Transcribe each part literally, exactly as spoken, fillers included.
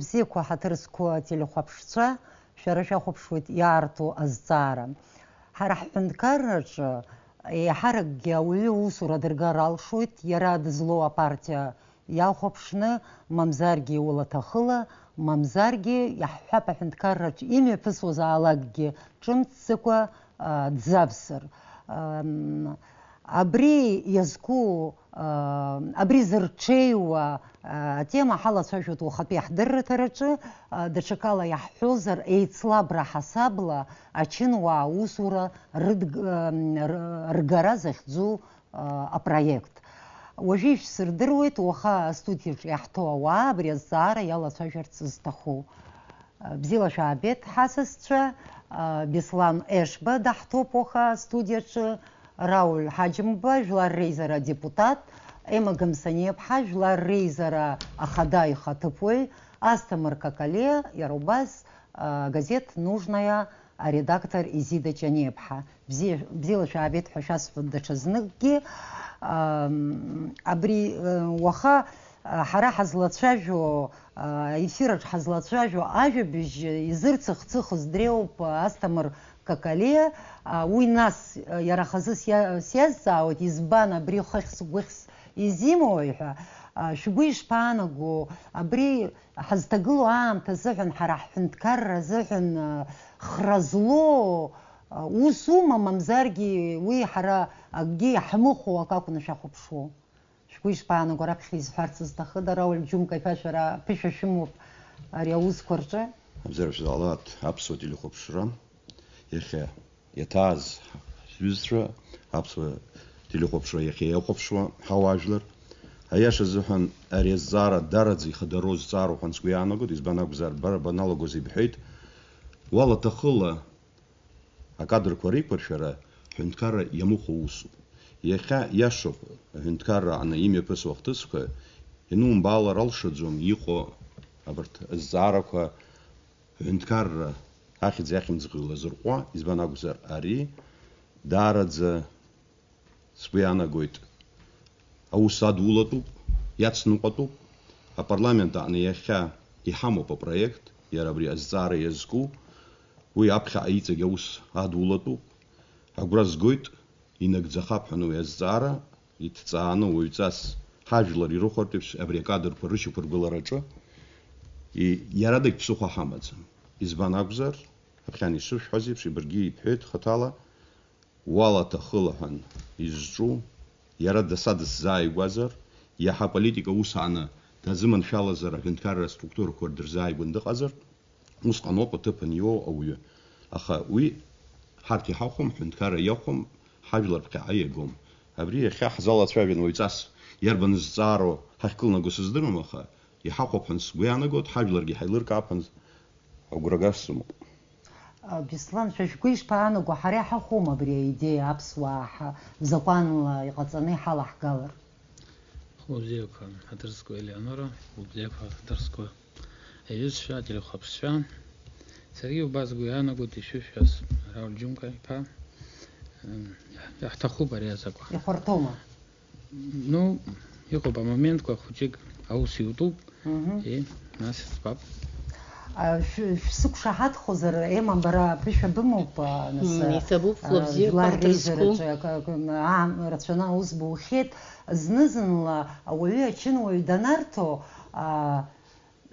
Бзиақәа, ҳаҭыр зқәу ателехәаԥшцәа, шәара шәахәаԥшуеит иаарту азҵаара. Ҳара ҳҳәынҭқарраҿы еиҳаракгьы ауаҩы усура дыргар алшоит, иара дызлоу апартиа иахәаԥшны, мамзаргьы иулаҭахыла, мамзаргьы, иаҳҳәап, аҳәынҭқарраҿ имҩаԥысуазаалакгьы ҿымҭӡакәа, а, дзавсыр. Ам, абри иазку, а, абри зырҽеиуа, а, атема ҳалацәажәоит уахатәи ҳдырраҭараҿы, а, даҽакала иаҳҳәозар, еицлабра ҳасабла ачынуаа аусура рыдг-, ам, р-, ргара захьӡу а, апроект. Уажәы ишәсырдыруеит, уаха астудиаҿ иаҳҭо ауаа абри азҵаара иалацәажәарц зҭаху. А, бзиала шәаабеит, ҳасасцәа, а, Беслан Ешба даҳҭоуп уаха астудиаҿы, Рауль Ҳаџьымба, жәлар реизара адепутат, Ема Гамсаниаԥҳа, жәлар реизара ахада ихаҭыԥуаҩ, Асҭамыр Какалиа, иара убас, а, газеҭ Нужная аредактор Изида Ҷаниаԥҳа. Бзиа, бзиала шәаабеит ҳәа шәасҳәоит даҽазныкгьы. Ам, абри, э, уаха, а, ҳара ҳазлацәажәо, а, ефираҿ ҳазлацәажәо ажәабжь изырцыхцыхыз дреиуоуп, а, Асҭамыр Какалиа. А, уи нас, а, иара хазы сиа-, сиазҵаауеит, избан абри хыхьс-гәыхьс изимои ҳәа. А, шәгәы ишԥаанаго, абри ҳазҭагылоу аамҭа азыҳәан, ҳара ҳҳәынҭқарра азыҳәан, а, хра злоу, а, усума, мамзаргьы уи ҳара акгьы иаҳмыхәо акы акәны шәахәаԥшуоу? Шәгәы ишԥаанаго, раԥхьа изҳәарц зҭахыда, Рауль Џьумка-иԥа, шәара ԥышәа шәымоуп ари аусқәа рҿы? Абзиара шәзаалааит, аԥсуа телехәаԥшра. Иахьа иаҭааз ҳҩызцәа, аԥсуа телехәаԥшра иахьа иахәаԥшуа ҳауаажәлар, аиаша азыҳәан, ари азҵаара дараӡа ихадароу зҵаароуп ҳәа сгәы иаанагоит, избан акәзар, бара баналагоз ибҳәеит, уалаҭахыла акадрқәа реиқәыршәара ҳәынҭқарра иамыхәо усуп. Иахьа иашоуп, аҳәынҭқарра аҟны имҩаԥысуа ахҭысқәа ианумбаалар алшаӡом иҟоу абарҭ азҵаарақәа ҳәынҭқарра ахьӡи ахьымӡӷи лазырҟәуа, избан акәзар, ари даараӡа, сгәы иаанагоит, аус адулатәуп, иацныҟәатәуп. Апарламент аҟны иахьа иҳамоуп апроект, иара абри азҵаара иазку, уи аԥхьаҟа иҵегь аус адулатәуп. Агәра згоит, инагӡахап ҳәа уи азҵаара иҭҵааны уаҩҵас ҳажәлар ирыхәартә еиԥш абри акадрқәа рышьақәыргылараҿы и-, иаралагь ԥсыхәа ҳамаӡам. Избан акәзар, аԥхьан ишышәҳәаз еиԥш, баргьы ибҳәеит хаҭала, уалаҭахыла ҳәа изҿу, иара дасадысзааигәазар, иаҳа аполитика ус ааны дазыманшәалазар, аҳәынҭқарра аструктурақәа дырзааигәан дыҟазар, усҟаноуп аҭыԥ аниоу ауаҩы. Аха уи ҳарҭ иҳахәом, ҳҳәынҭқарра иахәом, ҳажәлар ԥхьаҟа иагом. Абри иахьа ҳзалацәажәан уаҩҵас иарбан зҵаароу ҳахькылнаго сыздыруам, аха иҳахәап ҳәа сгәы иаанагоит, ҳажәларгьы ҳаилыркаап ҳәа агәрагара сымоуп. А, Беслан, шәа шәгәы ишԥаанаго, ҳара иҳахәом абри аидеиа аԥсуаа ҳа-, закәанла иҟаҵаны иҳалаҳгалар? Хәылбзиақәа, ҳаҭыр зқәу Елеонора, хәылбзиақәа, ҳаҭыр зқәу аҩызцәа, ателехәаԥшцәа. Саргьы убас сгәы иаанагоит ишышәҳәаз, Рауль Џьумка-иԥа. М, иаҳҭахуп ари азакәан. Ихәарҭоума? Ну, иҟоуп амоментқәа хәыҷык аус иутәуп. Мгм. Е, нас избап. А, шә-, шәсықәшаҳаҭхозар, Ема, бара ԥышәа бымоуп, а, нас, М, а, иҭабуп, а, хәлыбзиақәа, жәлар ҳаҭыр зқәу. Реизараҿы акы, акы, аам-, рацәаны аус бухьеит. Зны-зынла ауаҩы ачынуаҩ данарҭо, а,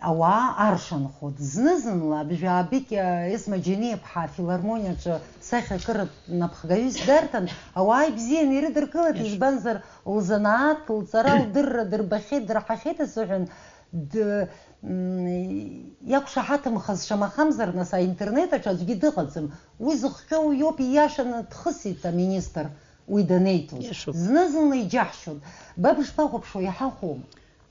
ауаа аршанхоит. Зны-зынла Абжьаабыкь, а, Есма Џьениаԥҳа афилармониаҿы сахьаркыратә напхгаҩыс дарҭан, ауаа ибзианы ирыдыркылеит, Иашоуп. Избанзар, лзанааҭ, лҵара, лдырра дырбахьеит, дырҳахьеит азыҳәан, д-, м, иақәшаҳаҭымхаз шамахамзар, нас, аинтернет аҿы аӡәгьы дыҟаӡам. Уи зыхҟьо уиоуп, ииашаны дхысит аминистр уи данеиҭоз. Иашоуп. Зны-зынла иџьаҳшьоит. Ба бышԥахәаԥшуа, иҳахәома?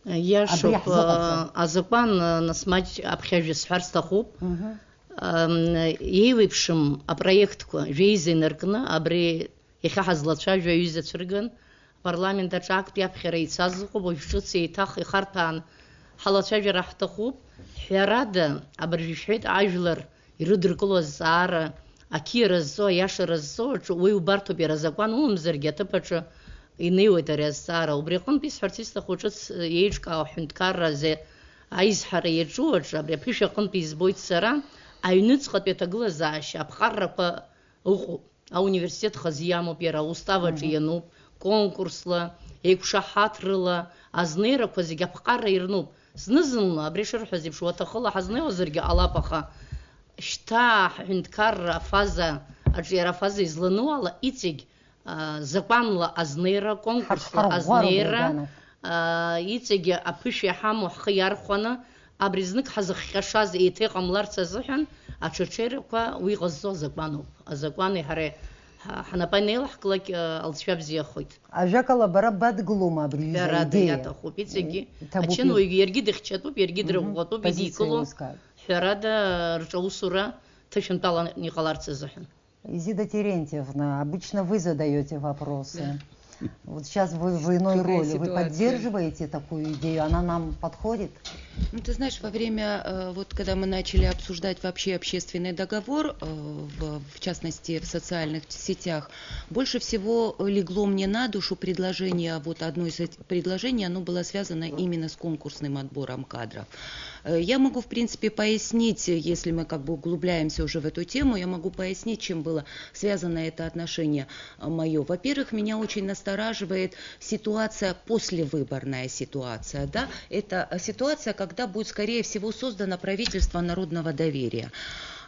Иашоуп, абри ҳзыҟаҵа. А, азакәан, а, нас маҷ аԥхьажәа сҳәар сҭахуп. Мгм. Ам, еиуеиԥшым апроектқәа жәеиза инаркны, абри иахьа ҳазлацәажәо аҩыза цәырган, апарламент аҿы актәи аԥхьара ицаз ыҟоуп, уажә ҿыц еиҭах ихарҭәаан ҳалацәажәара ҳҭахуп. Ҳәарада, абыржә ишәҳәеит, ажәлар ирыдыркыло азҵаара, ақьиара зҵо, аиашара зҵо аҿы уи убарҭоуп, иара азакәан умамзаргьы аҭыԥ аҿы инеиуеит ари азҵаара. Убри аҟынтә исҳәарц исҭаху ҿыц еиҿкаау аҳәынҭқарра азы Аизҳара иаҿу аҿы абри аԥышәа аҟынтә избоит сара, аҩныҵҟатәи аҭагылазаашьа аԥҟаррақәа ыҟоуп. Ауниверситет хазы иамоуп иара, аустав аҿы Мгм. иануп, конкурсла, еиқәшаҳаҭрыла, азнеирақәа зегь аԥҟарра ирнуп. Зны-зынла, абри шырҳәаз еиԥш, уаҭахыла ҳазнеиуазаргьы ҟалап, аха шьҭа ҳҳәынҭқарра афаза аҿы иара афаза излану ала, иҵегь, а, закәанла азнеира, конкурсла Ҳаҽҳарӷәӷәароуп азнеира, иаганаҵ. а, иҵегь аԥышәа иҳамоу ҳхы иархәаны, абри знык ҳазыхҟьашаз еиҭа иҟамларц азыҳәан, аҽаҽеирақәа уи иҟазҵо азакәаноуп. Азакәани ҳареи ҳа-, ҳнапы анеилаҳклак, а, алҵшәа бзиахоит. Ажәакала, бара бадгылома абри аҩыза Ҳәарада, аидеиа? Иаҭахуп, иҵегьгьы. Иҭабуп. Ачынуаҩгьы иаргьы дыхьчатәуп, иаргьы Мгм. дрыӷәӷәатәуп, Позициа идикыло. Еилыскааит. Ҳәарада, рҿаусура ҭышәынтәалан иҟаларц азыҳәан. Изида Терентьевна, обычно вы задаёте вопросы. Да. Вот сейчас вы в иной Другая роли. Вы ситуация. Поддерживаете такую идею? Она нам подходит? Ну, ты знаешь, во время, э, вот когда мы начали обсуждать вообще общественный договор, э, в, в частности, в социальных сетях, больше всего легло мне на душу предложение, вот одно из этих предложений, оно было связано именно с конкурсным отбором кадров. Э, я могу, в принципе, пояснить, если мы как бы углубляемся уже в эту тему, я могу пояснить, чем было связано это отношение, э, моё. Во-первых, меня очень настораживает ситуация, послевыборная ситуация, да, это, э, ситуация, когда будет, скорее всего, создано правительство народного доверия.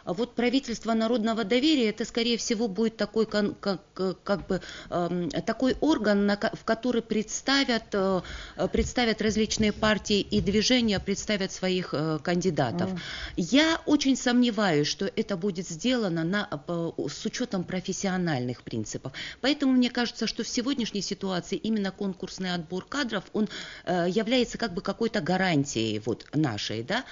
А вот правительство народного доверия, это, скорее всего, будет такой кон-, как, э, как бы, эм, такой орган, на ко-, в который представят, э, э, представят различные партии и движения, представят своих, э, кандидатов. Мгм. Я очень сомневаюсь, что это будет сделано на, э, с учётом профессиональных принципов. Поэтому мне кажется, что в сегодняшней ситуации именно конкурсный отбор кадров, он, э, является как бы какой-то гарантией вот нашей, да.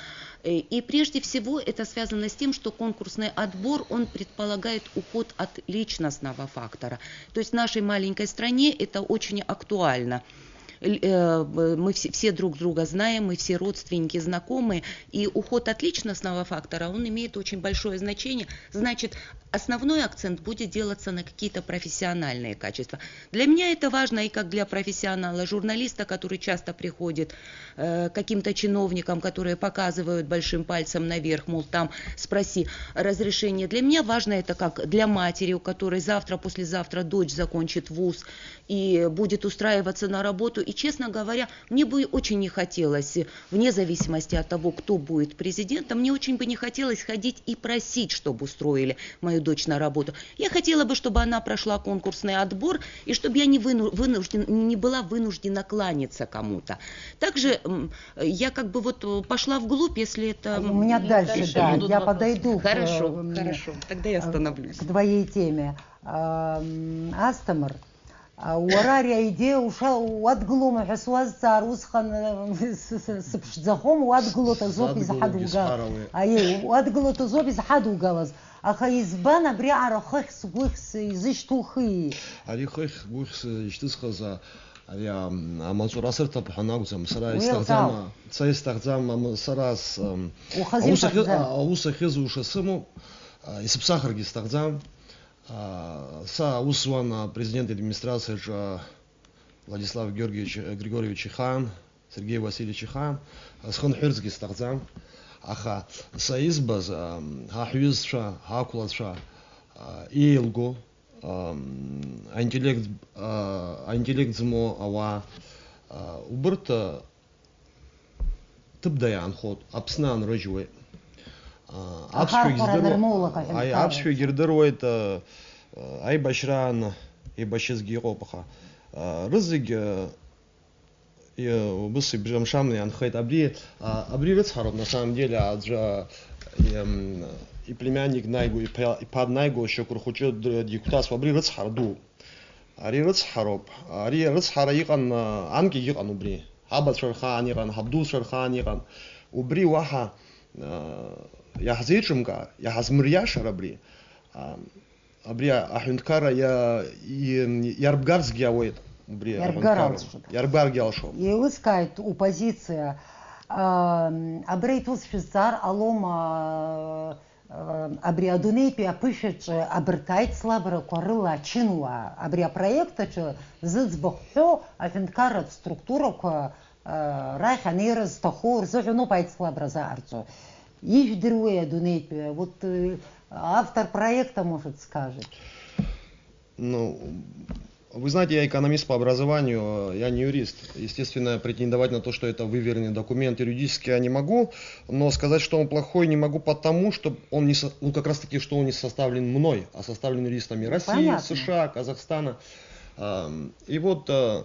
Э, и прежде всего это связано с тем, что конкурсный отбор, он предполагает уход от личностного фактора. То есть в нашей маленькой стране это очень актуально. Л-, э, б-, мы все, все друг друга знаем, мы все родственники, знакомые, и уход от личностного фактора, он имеет очень большое значение. Значит, основной акцент будет делаться на какие-то профессиональные качества. Для меня это важно и как для профессионала, журналиста, который часто приходит, э, к каким-то чиновникам, которые показывают большим пальцем наверх, мол, там спроси разрешение. Для меня важно это как для матери, у которой завтра, послезавтра дочь закончит вуз и будет устраиваться на работу. И, честно говоря, мне бы очень не хотелось, вне зависимости от того, кто будет президентом, мне очень бы не хотелось ходить и просить, чтобы устроили мою дочь на работу. Я хотела бы, чтобы она прошла конкурсный отбор, и чтобы я не выну-, вынужден-, не была вынуждена кланяться кому-то. Также, м, я как бы вот, э, пошла вглубь, если это, А у меня м, дальше, дальше да, будут я вопросы. Подойду к, Хорошо, м, хорошо. Тогда я э, остановлюсь. К твоей теме. Ам, Асҭамыр, а, уара ари аидеиа уша-, уадгылома ҳәа суазҵаар, усҟан, э, с-, с-, сыԥшӡахом, уадгылоит азоуп Сзадгылогьы изҳадугал-, сҳәарауеит. Аиеи, уадгылоит азоуп изҳадугалаз. Аха избан абриаҟара хыхь сгәыхь с-, изышьҭухи? Ари хыхь сгәыхь сышьҭысхыз, а, ари, ам, амаҵура сырҭап ҳәа акәӡам. Сара Уи исҭахӡам, акәхап. а, сара исҭахӡам, ам, сара с-, ам, Ухазы аус ахьы-, иуҭахӡам. а, аус ахьызуша сымоуп, а, исыԥсахыргьы сҭахӡам. А, са аус зуан апрезидент администрациаҿы Владислав Георгиевич, Григорьевич ихаан, Сергеи Васильевич ихаан, схынҳәырцгьы сҭахӡам. Аха са избаз, а, ҳа ҳҩызцәа, ҳақәлацәа, а, еилго, а, аинтеллект, а, аинтеллект змоу ауаа, а, убырҭ, а, ҭыԥда иаанхоит, Аԥсны анрыжьуеит. А, Аԥсшәагьы Ахархәара здыруа-, анырмоулак аҳәынҭқарра. Аи, аԥсшәагьы рдыруеит, а, а, аибашьраан еибашьызгьы иҟоуп, аха, а, рызегь, а, и-, убыс ибжамшамны иаанхеит. Абри, а, абри рыцҳароуп, на самом деле, аӡәы, а, и, м, иплемянник днаигәо, иԥа, иԥа днаигәо, шьақәырхәыҷы д-, дигәҭасуа, абри рыцҳара дууп. Ари рыцҳароуп. Ари арыцҳара иҟан, а, анкьагь ыҟан убри. Ҳабацәа рхаан иҟан, ҳабдуцәа рхаан иҟан. Убри уаҳа, а, иаҳзеиҿымкаар, иҳазмыриашар абри. А, абри аҳәынҭқарра иа-, и-, иарбгарцгьы ауеит. Убри Иарбгар аҳәынҭқарра. Алшоит. Иарбгаргьы алшоит. Еилыскааит упозициа. А, абра иҭоуз шәызҵаар ҟалома, Абри адунеитәи аԥышәаҿы абарҭ аицлабрақәа рыла ачынуаа, абри апроект аҿы зыӡбахә ҳәоу аҳәынҭқарратә структурақәа, а, рахь анеира зҭаху рзыҳәаноуп аицлабра заҟарҵо. Ижәдыруеи адунеитәи? Вот, э, автор проекта, может, скажет. Ну, вы знаете, я экономист по образованию, я не юрист. Естественно, претендовать на то, что это выверенный документ юридически, я не могу, но сказать, что он плохой, не могу, потому что он не, со- ну, как раз таки, что он не составлен мной, а составлен юристами России, Понятно. С Ш А, Казахстана. Ам, И вот э,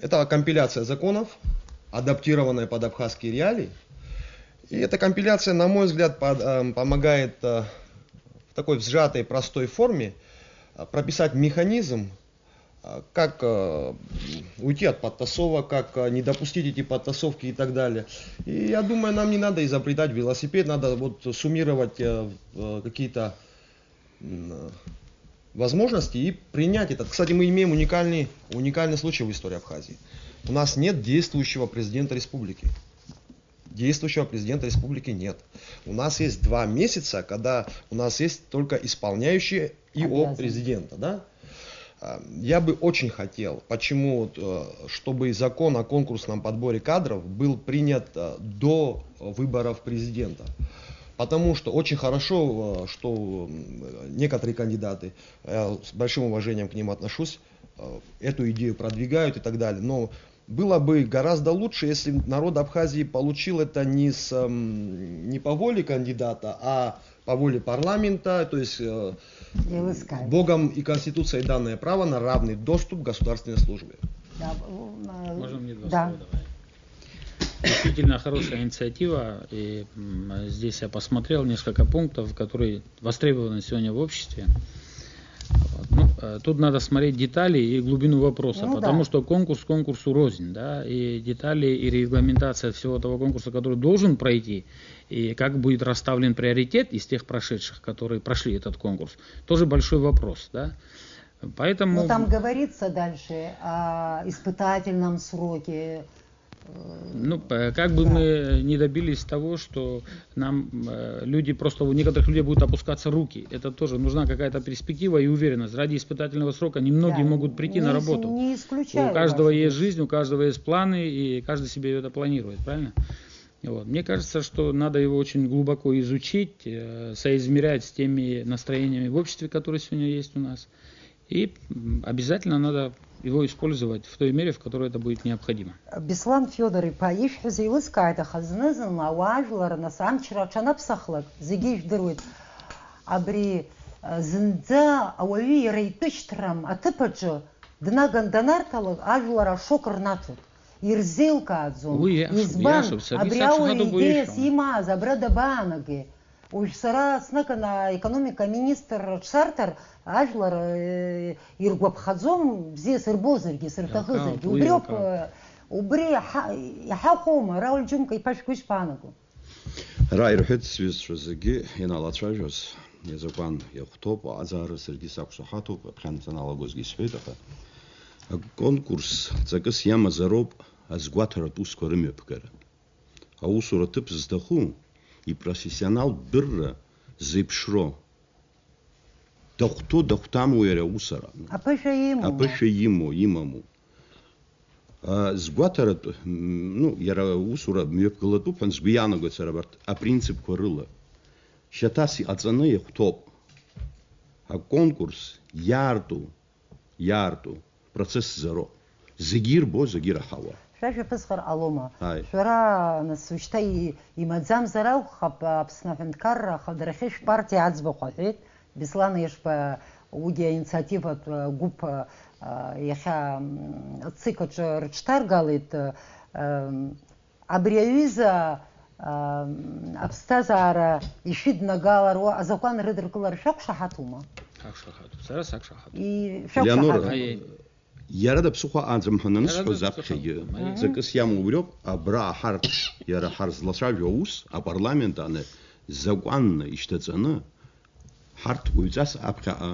это компиляция законов, адаптированная под абхазские реалии. И эта компиляция, на мой взгляд, под- ам, помогает э, в такой сжатой, простой форме э, прописать механизм, а, как э, уйти от подтасовок, как э, не допустить эти подтасовки и так далее. И я думаю, нам не надо изобретать велосипед, надо вот суммировать э, э, какие-то м, э, возможности и принять это. Кстати, мы имеем уникальный, уникальный случай в истории Абхазии. У нас нет действующего президента республики. Действующего президента республики нет. У нас есть два месяца, когда у нас есть только исполняющие и о Обязанности. Президента, да? А, Я бы очень хотел, почему, вот, э, чтобы закон о конкурсном подборе кадров был принят э, до выборов президента. Потому что очень хорошо, э, что м, некоторые кандидаты, я с большим уважением к ним отношусь, э, эту идею продвигают и так далее. Но было бы гораздо лучше, если народ Абхазии получил это не, с, м, не по воле кандидата, а по воле парламента, то есть э, Илыскааит. Богом и Конституцией данное право на равный доступ к государственной службе. Да, м, э, Можно мне два да. слова добавить? Действительно хорошая инициатива. И м, здесь я посмотрел несколько пунктов, которые востребованы сегодня в обществе. Вот. Ну, э, тут надо смотреть детали и глубину вопроса, Ну потому да. что конкурс конкурсу рознь, да, и детали и регламентация всего того конкурса, который должен пройти, и как будет расставлен приоритет из тех прошедших, которые прошли этот конкурс, тоже большой вопрос, да. Поэтому Ну, там говорится дальше о испытательном сроке. Ну, п- как бы мы не добились того, что нам э, люди просто, у некоторых людей будут опускаться руки. Это тоже нужна какая-то перспектива и уверенность. Ради испытательного срока немногие Да, могут прийти на не- работу. Не исключаю. У каждого вашу есть мысль. Жизнь, у каждого есть планы, и каждый себе это планирует, правильно? Вот. Мне кажется, что надо его очень глубоко изучить, э, соизмерять с теми настроениями в обществе, которые сегодня есть у нас. И м, обязательно надо его использовать в той мере, в которой это будет необходимо. Беслан Фиодор-иԥа ишәҳәаз еилыскааит, аха зны-зынла ауаажәлар нас амчра аҽанаԥсахлак зегьы ижәдыруеит. Абри э, зынӡа ауаҩы иара итәышьҭрам аҭыԥ аҿы днаган данарҭалак ажәлар ашок рнаҭоит. Ирзеилкааӡом. Уи иашоуп, Избан? иашоуп, саргьы Абри саԥхьа ауаҩ ҳадуп идеиас уишәа. имааз абра дабаанагеи? Уажә сара снаганы аекономика аминистр аҿсарҭар, ажәлар э, иргәаԥхаӡом, бзиа сырбозаргьы, сырҭахызаргьы. Иалкаауп, уи Убриоуп, иалкаауп. э, убри иаҳа- иаҳахәома, Рауль Џьумка иԥа шәгәы ишԥаанаго? Ара ирҳәеит сҩызцәа зегьы ианалацәажәоз, иазакәан иахәҭоуп, аҟазаара саргьы сақәшаҳаҭуп, аԥхьа саналагозгьы исҳәеит, аха аконкурс ҵакыс иамазароуп азгәаҭаратә усқәа рымҩаԥгара. Аусура ҭыԥ зҭаху, ипрофессионалтә дырра зеиԥшроу, дахәҭоу дахәҭаму иара аус ара. Аԥышәа имоу. Аԥышәа имоу, имаму. А, згәаҭаратә, м, ну, иара аусура мҩаԥгалатәуп ҳәа сгәы иаанагоит сара абарҭ апринципқәа рыла. Шьаҭас иҟаҵаны иахәҭоуп. Аконкурс иаарту, иаарту процесс зароуп. Зегьы ирбо, зегьы ираҳауа. Шәа шәаԥызхар ҟалома? Ааи. Шәара, нас, ушьҭа и- имаӡамзар акәхап, Аԥсны аҳәынҭқарра ахадарахьы шәпартиа аӡбахә аҳәеит. Беслан Ешба уигьы аинициативатә гәыԥ, а, иахьа, м, ЦИК аҿы рыҽҭаргалеит. М, абри аҩыза, м, аԥсҭазаара ишәыднагалароу азакәан рыдыркылара шәақәшаҳаҭума? Сақәшаҳаҭуп. Сара сақәшаҳаҭуп. И- Леонора, шәақәшаҳаҭума? Аи, Иара даԥсыхәа аӡымҳәа анысҳәоз Иара аԥхьагьы, даԥсыхәа, аиеи. ҵакыс иамоу убриоуп, абра ҳарҭ, иара ҳарзлацәажәо аус, апарламент аны, закәанны ишьҭаҵаны, ҳарҭ уаҩҵас аԥхьаҟа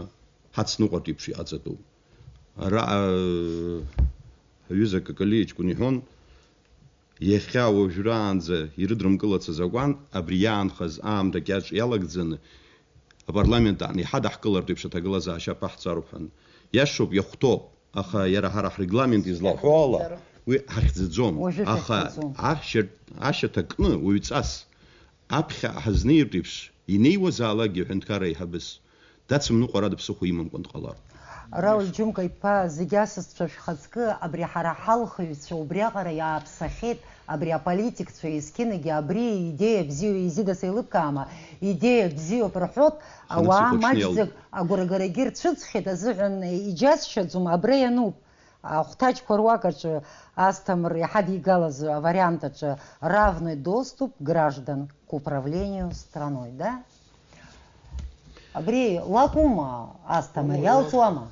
ҳацныҟәартә еиԥш иҟаҵатәуп. Араҟа, э, аҩыза Какалиа ҷкәын иҳәон, иахьа уажәраанӡа ирыдрымкылац азакәан, абри иаанхаз аамҭа кьаҿ иалагӡаны, апарламент аҟны иҳадаҳкылартә еиԥш аҭагылазаашьа аԥаҳҵароуп ҳәа. Иашоуп, иахәҭоуп, аха иара ҳара ҳрегламент излаҳәо ала, Уи ҳахьӡаӡом, аха ашьаҭа кны уаҩҵас аԥхьа ҳазнеиртә еиԥш, инеиуазаалакгьы аҳәынҭқарра аиҳабыс дацымныҟәара ԥсыхәа имамкәан дҟалар. Рауль Џьумка-иԥа, зегь асасцәа шәхаҵкы, абри ҳара ҳалхыҩцәа убриаҟара иааԥсахьеит, абри аполитикцәа есқьынагьы абри идеиа бзиоу, Езида, сеилыбкаама, идеиа бзиоуп рҳәоит, ауаа маҷӡак агәрагарагьы рцәыӡхьеит азыҳәан иџьасшьаӡом, абра иануп. Ахәҭаҷқәа руак аҿы Асҭамыр иҳадигалаз авариант аҿы равный доступ граждан к управлению страной, да? Абри лакәума, Асҭамыр, иалҵуама?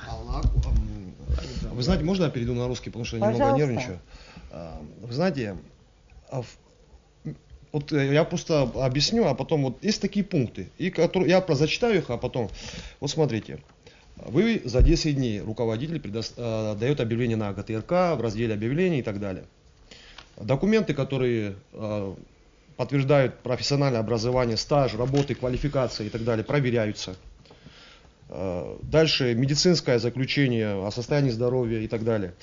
Алакә-, ам, Вы знаете, можно я перейду на русский, потому что я немного Пожалуйста. нервничаю? А, Вы знаете, а, в- вот э, я просто объясню, а потом вот есть такие пункты, и которые я про зачитаю их, а потом, вот смотрите, вы за десять дней руководитель предос- э, дает объявление на Г Т Р К в разделе объявлений и так далее. Документы, которые э, подтверждают профессиональное образование, стаж, работы, квалификации и так далее, проверяются. Э, Дальше медицинское заключение о состоянии здоровья и так далее.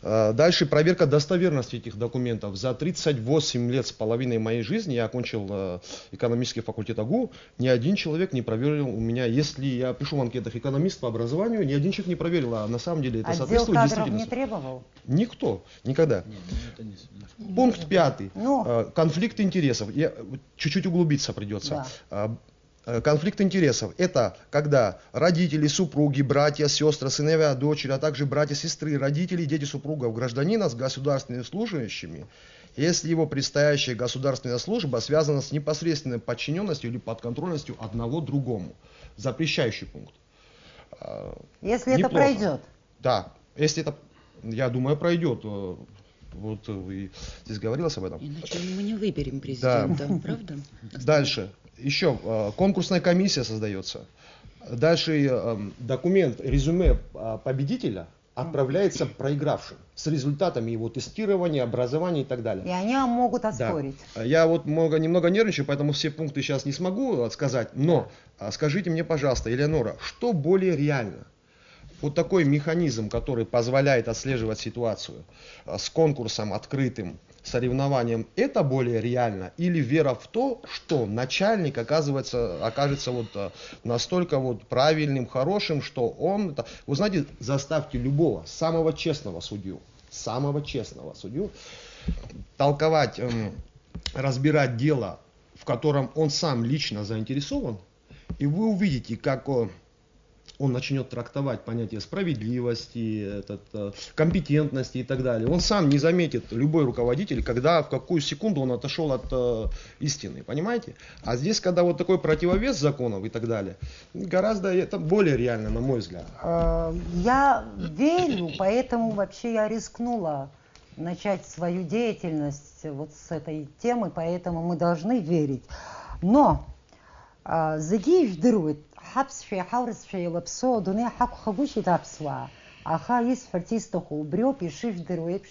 Э, Дальше проверка достоверности этих документов. За тридцать восемь лет с половиной моей жизни я окончил э, экономический факультет А Г У. Ни один человек не проверил у меня, если я пишу в анкетах экономист по образованию, ни один человек не проверил, а на самом деле это Отдел соответствует кадров не действительности. требовал? Никто, никогда. Нет, ну это не с- Пункт пятый. Ну. Э, Конфликт интересов. Я, э, чуть-чуть углубиться придется. Да. А, э, Конфликт интересов — это когда родители, супруги, братья, сестры, сыновья, дочери, а также братья, сестры, родители, дети супругов гражданина с государственными служащими, если его предстоящая государственная служба связана с непосредственной подчиненностью или подконтрольностью одного другому. Запрещающий пункт. А, Если это неплохо. пройдет. Да, если это, я думаю, пройдет. Э, Вот э, вы здесь говорилось об этом. Иначе мы не выберем Да. президента, правда? Дальше. Еще э, конкурсная комиссия создается. Дальше э, эм, документ, резюме а, победителя отправляется проигравшим с результатами его тестирования, образования и так далее. И они могут Да. оспорить. Я вот много, немного нервничаю, поэтому все пункты сейчас не смогу сказать, но а, скажите мне, пожалуйста, Элеонора, что более реально? Вот такой механизм, который позволяет отслеживать ситуацию а, с конкурсом открытым, соревнованием, это более реально? Или вера в то, что начальник оказывается, окажется вот а, настолько вот правильным, хорошим, что он... это- Вы знаете, заставьте любого, самого честного судью, самого честного судью толковать, эм, разбирать дело, в котором он сам лично заинтересован, и вы увидите, как о, он начнет трактовать понятие справедливости, этот, э, компетентности и так далее. Он сам не заметит, любой руководитель, когда, в какую секунду он отошел от э, истины, понимаете? А здесь, когда вот такой противовес законов и так далее, гораздо это более реально, на мой взгляд. Э, Я верю, поэтому вообще я рискнула начать свою деятельность вот с этой темы, поэтому мы должны верить. Но А, зегьы ижәдыруеит, ҳаԥсшәеи ҳаурысшәеи еилаԥсоу адунеи ҳақәхагәышьеит аԥсуаа, аха исҳәарц исҭаху убриоуп, ишыжәдыруа еиԥш,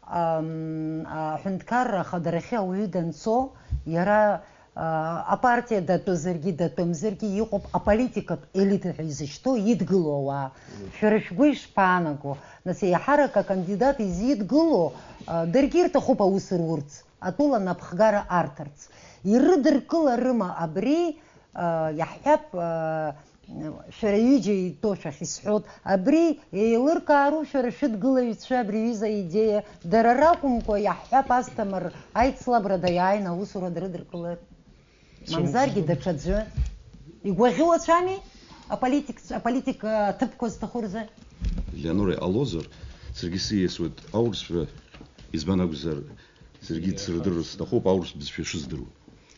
ам, аҳәынҭқарра ахадарахьы ауаҩы данцо, иара, а, апартиа датәызаргьы, датәымзаргьы, иҟоуп аполитикатә елита ҳәа изышьҭоу идгылоу ауаа. Шәара шәгәы ишԥаанаго? Нас, еиҳарак акандидат изидгыло, а, даргьы ирҭахуп аус рурц. Атәыла напхгара арҭарц. Ирыдыркыларыма абри, а, иаҳҳәап, а, шәара ҩыџьа итәоушәа ахьысҳәоит, абри еилыркаару шәара шәыдгылаҩцәа абри аҩыза аидеиа, дара ракәымкәа, иаҳҳәап, Асҭамыр аицлабрада иааины аусура дрыдыркылар? Мамзаргьы даҽаӡәы. Игәаӷьуацәами аполитик, аполитика ҭыԥқәа зҭаху рзы? Леонора, иҟалозар, саргьы сиасуеит аурысшәа, избан акәзар, саргьы дсырдырыр сҭахуп аурыс бызшәа шыздыруа.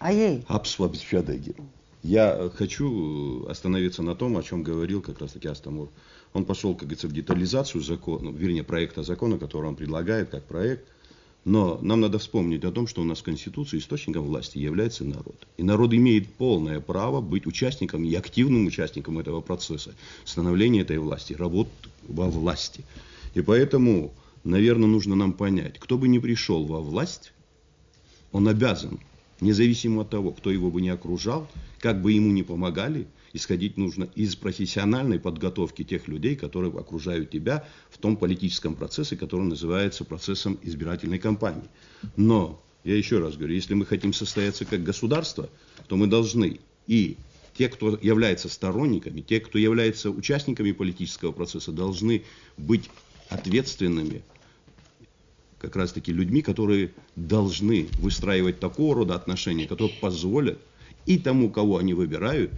Аиеи. Аԥсуа бызшәадагьы. Я э, хочу остановиться на том, о чем говорил как раз таки Астамур. Он пошел, как говорится, в детализацию закона, вернее, проекта закона, который он предлагает как проект. Но нам надо вспомнить о том, что у нас в Конституции источником власти является народ. И народ имеет полное право быть участником и активным участником этого процесса, становления этой власти, работ во власти. И поэтому, наверное, нужно нам понять, кто бы ни пришел во власть, он обязан независимо от того, кто его бы ни окружал, как бы ему ни помогали, исходить нужно из профессиональной подготовки тех людей, которые окружают тебя в том политическом процессе, который называется процессом избирательной кампании. Но, я еще раз говорю, если мы хотим состояться как государство, то мы должны и те, кто является сторонниками, те, кто является участниками политического процесса, должны быть ответственными как раз-таки людьми, которые должны выстраивать такого рода отношения, которые позволят и тому, кого они выбирают,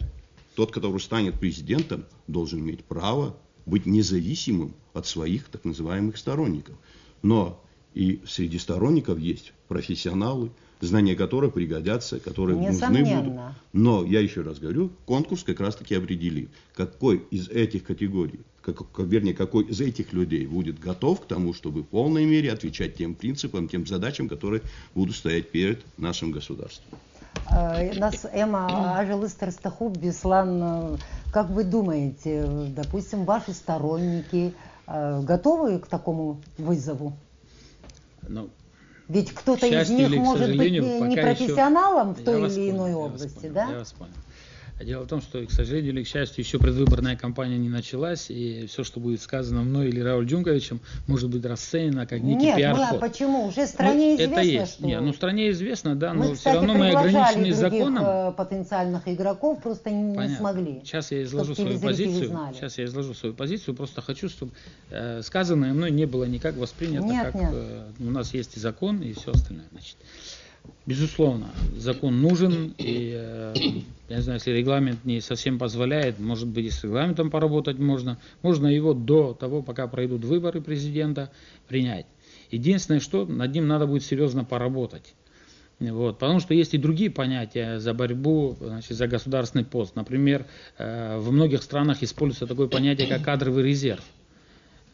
тот, который станет президентом, должен иметь право быть независимым от своих так называемых сторонников. Но и среди сторонников есть профессионалы, знания которых пригодятся, которые нужны будут. Но я еще раз говорю, конкурс как раз-таки определит, какой из этих категорий, как, вернее, какой из этих людей будет готов к тому, чтобы в полной мере отвечать тем принципам, тем задачам, которые будут стоять перед нашим государством. Э, нас Эмма ажәа лысҭар сҭахуп, Беслан, э, как вы думаете, э, допустим, ваши сторонники э, готовы к такому вызову? Ну, Ведь кто-то из них может быть не, не профессионалом в той или иной области, да? Я вас понял. Дело в том, что, к сожалению или к счастью, еще предвыборная кампания не началась, и все, что будет сказано мной или Рауль Джунковичем, может быть расценено как некий Нет, пиар-ход. Почему? Уже стране ну, известно, это есть. Что... Нет, ну стране известно, да, мы, но кстати, все равно мы ограничены законом. Э, потенциальных игроков просто не, не смогли. Сейчас я изложу свою позицию. Сейчас я изложу свою позицию. Просто хочу, чтобы э, сказанное мной не было никак воспринято, нет, как нет. Э, у нас есть и закон, и все остальное. Значит. Безусловно, закон нужен, и э, я не знаю, если регламент не совсем позволяет, может быть, и с регламентом поработать можно. Можно его до того, пока пройдут выборы президента, принять. Единственное, что над ним надо будет серьезно поработать. Вот, потому что есть и другие понятия за борьбу, значит, за государственный пост. Например, э, во многих странах используется такое понятие, как кадровый резерв.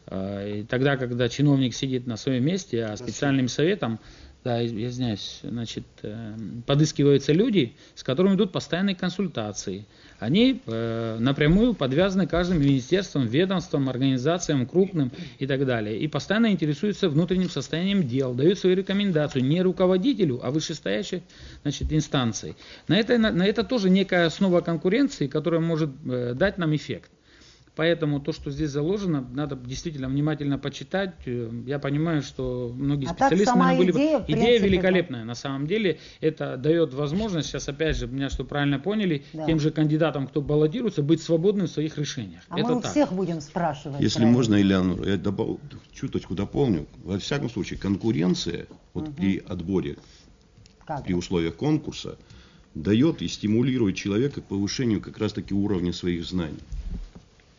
Э, и тогда, когда чиновник сидит на своем месте, а специальным советом, да, извиняюсь, значит, э, подыскиваются люди, с которыми идут постоянные консультации. Они э, напрямую подвязаны каждым министерством, ведомством, организациям крупным и так далее. И постоянно интересуются внутренним состоянием дел, дают свои рекомендации не руководителю, а вышестоящей, значит, инстанции. На это, на, на это тоже некая основа конкуренции, которая может э, дать нам эффект. Поэтому то, что здесь заложено, надо действительно внимательно почитать. Э, я понимаю, что многие а специалисты, наверное, были... Идея, идея принципе, великолепная. Да. На самом деле, это дает возможность, сейчас опять же, меня что правильно поняли, да. Тем же кандидатам, кто баллотируется, быть свободным в своих решениях. А это мы так. У всех будем спрашивать. Если можно, Элеонора, я добав... чуточку дополню. Во всяком случае, конкуренция вот угу. При отборе, как? При условиях конкурса, дает и стимулирует человека к повышению как раз-таки уровня своих знаний.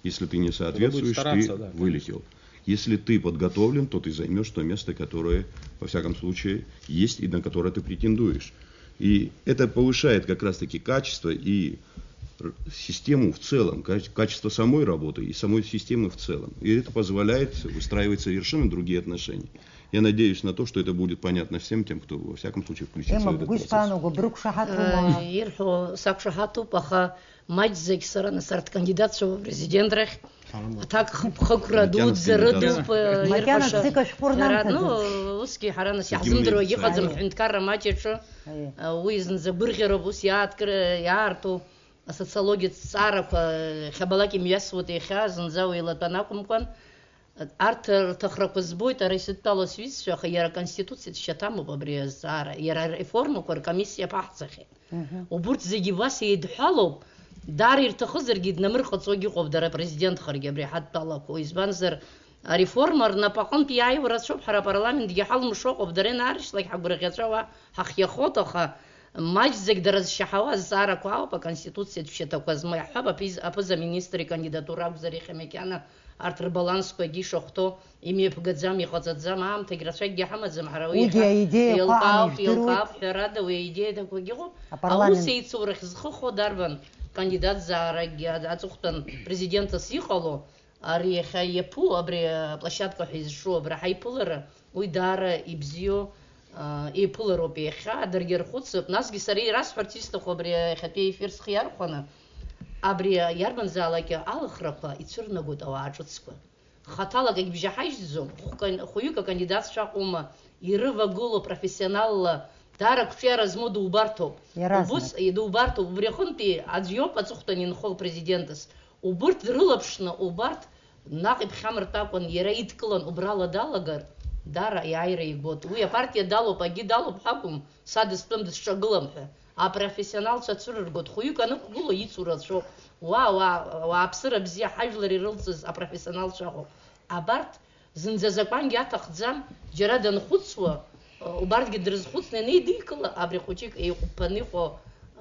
Если ты не соответствуешь, стараться, ты да, вылетел. Если ты подготовлен, то ты займешь то место, которое, во всяком случае, есть и на которое ты претендуешь. И это повышает как раз-таки качество и систему в целом, качество самой работы и самой системы в целом. И это позволяет выстраивать совершенно другие отношения. Я надеюсь на то, что это будет понятно всем тем, кто, во всяком случае, включится в этот процесс. Ирҳәо сақәшаҳаҭуп, аха маҷӡак сара нас арҭ кандидатцәа апрезидентрахь аҭак хықәра дуӡӡа рыдуп, ирҳәаша. Ну, усгьы ҳара нас иаҳзымдыруагь ыҟаӡам ҳҳәынҭқарра маҷ аҿы. Уи зынӡа гәырӷьароуп ус иааткра, иаарту асоциологиатә ҭҵаарақәа иахьабалак имҩасуеит, иахьа зынӡа уи илатәан акәымкәан. Арҭ рҭахрақәа збоит, ара исыдтәалоу сҩызцәа, аха иара аконституциа дшьаҭамоуп абри азҵаара, иара ареформақәа ркомиссиа аԥаҳҵахьеит. Убурҭ зегьы убас еидҳәалоуп, даара ирҭахызаргьы днамырҟаҵогьы ыҟоуп дара апрезидентхаргьы абри ҳадтәалақәоу, избанзар, ареформа рнапаҟынтә иааиуа рацәоуп, ҳара апарламентгьы ҳалымшо ыҟоуп, дара ианаарышьҭлак ҳагәырӷьаҵәа уа ҳахиахоит, аха маҷӡак дара зшьаҳауа азҵаарақәа ауп, аконституциатә шьаҭақәа змоу иаҳҳәап, аԥиз-, аԥыза министр икандидатура акәзар, иахьа макьана арҭ рбалансқәагьы ишахәҭоу имҩаԥгаӡам, иҟаҵаӡам, аамҭагь рацәакгьы ҳамаӡам ҳара уи. Уигьы аидеиақәа еилкаауп, еилкаауп, ҳәарада, уи аидеиақәагьы ыҟоуп. Аус еицурахь зхы хо дарбан кандидатзааракгьы аҵыхәтәан президентас иҟало, ари иахьа иаԥу, абри аплощадка ҳәа изҿу абра ҳаиԥылара, уи даара ибзиоу еиԥылароуп иахьа, даргьы рхәыцып. Насгьы сара ирасҳәарц исҭаху абри иахьатәи аефир схы иархәаны, абри иарбанзаалак алхрақәа ицәырнагоит ауаа ҿыцқәа. Хаҭала акагь бжьаҳажьӡом, хәҩык акандидатцәа Аҟәа ирывагылоу профессионалла Даара ақәҿиара змоу дубарҭоуп. Иаразнак. Убыс, дубарҭоуп. Убри аҟынтәи аӡә иоуп аҵыхәтәан инхо апрезидентс. Убырҭ дрылаԥшны, убарҭ наҟ иԥхьамыртәакәан иара идкылан убрала далагар, даара иааира игоит. Уи апартиа далоуп, акгьы далоуп ҳәа акәым, са дыстәым, дысҿагылам ҳәа. Апрофессионалцәа ацәырыргоит, хәҩык анықәгыло ицу рацәоуп. Уа, уа, ауааԥсыра бзиа, ҳажәлар ирылҵыз апрофессионалцәа ыҟоуп. Абарҭ зынӡа азакәангьы аҭахӡам, џьара данхәыцуа, убарҭгьы дрызхәыцны ианеидикыла, абри хәыҷык еиҟәыԥԥаны иҟоу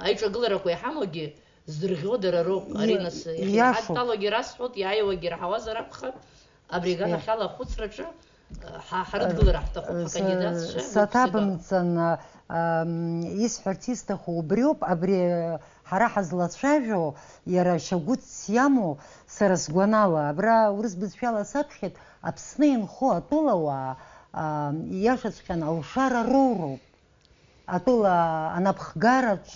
аиҿагыларақәа иҳамоугьы здырӷьо дара роуп. Ари нас иахьа ииашоуп. Иҳадтәалогьы расҳәоит, иааиуагьы раҳауазар акәхап, абри аганахьала ахәыцраҿы, ҳа, ҳарыдгылара ҳҭахуп, ҳакандидатцәа, саҭабымҵан, ам, исҳәарц исҭаху убриоуп, абри ҳара ҳазлацәажәо, иара шьагәыҭс иамоу, сара сгәанала, абра урыс бызшәала саԥхьеит, Аԥсны инхо атәылауаа, ам, ииашаҵәҟьаны алшара роуроуп. Атәыла анапхгараҿ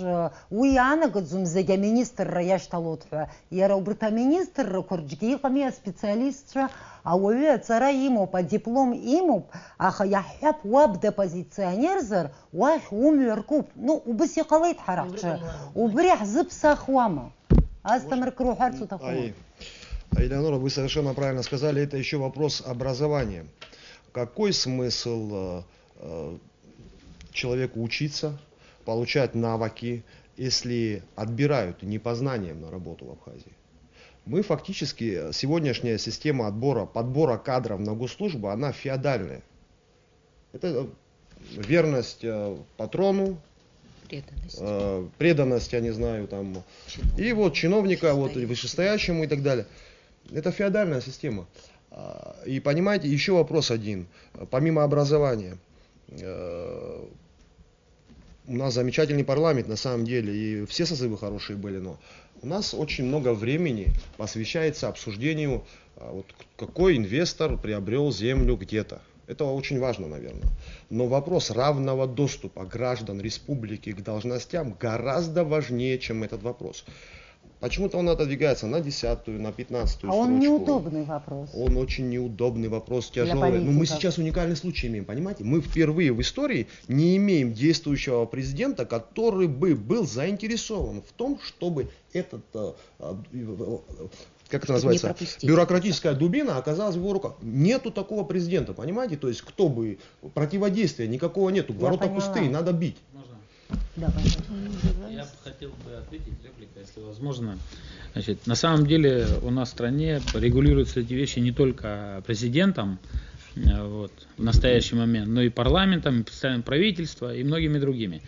уи иаанагаӡом зегь аминистрра иашьҭалоит ҳәа. Иара убарҭ аминистррақәа рҿгьы иҟами аспециалистцәа, ауаҩы аҵара имоуп, адиплом имоуп, аха иаҳҳәап, уаб дапозиционерзар, уахь умҩа ркуп. Ну, убыс иҟалеит ҳара ҳҿы. Убри ҟамлароуп. Убри ҳзыԥсахуама? Асҭамыр, акыр уҳәарц уҭахума? Ай, Элеонора, вы совершенно правильно сказали, это еще вопрос образования. Какой смысл э, э, человеку учиться, получать навыки, если отбирают не по знаниям на работу в Абхазии? Мы фактически, э, сегодняшняя система отбора, подбора кадров на госслужбу, она феодальная. Это э, верность э, патрону, Преданность. э, преданность, я не знаю, там. И вот чиновника, вот и вышестоящему и так далее. Это феодальная система. А, И понимаете, еще вопрос один. Помимо образования, э, у нас замечательный парламент на самом деле, и все созывы хорошие были, но у нас очень много времени посвящается обсуждению, а, вот к- какой инвестор приобрел землю где-то. Это очень важно, наверное. Но вопрос равного доступа граждан республики к должностям гораздо важнее, чем этот вопрос. Почему-то он отодвигается на десятую, на пятнадцатую А он строчку. Неудобный вопрос. Он очень неудобный вопрос, Для тяжелый. Но мы политиков. Сейчас уникальный случай имеем, понимаете? Мы впервые в истории не имеем действующего президента, который бы был заинтересован в том, чтобы этот, э, э, как это Чтобы не называется, пропустить. Бюрократическая дубина оказалась в его руках. Нету такого президента, понимаете? То есть кто бы, противодействия никакого нету, Я ворота поняла. Пустые, надо бить. Можно? Да, пожалуйста. Я бы хотел бы ответить, реплика, если возможно. Значит, на самом деле у нас в стране регулируются эти вещи не только президентом, э, вот, в настоящий момент, но и парламентом, и представителем правительства, и многими другими.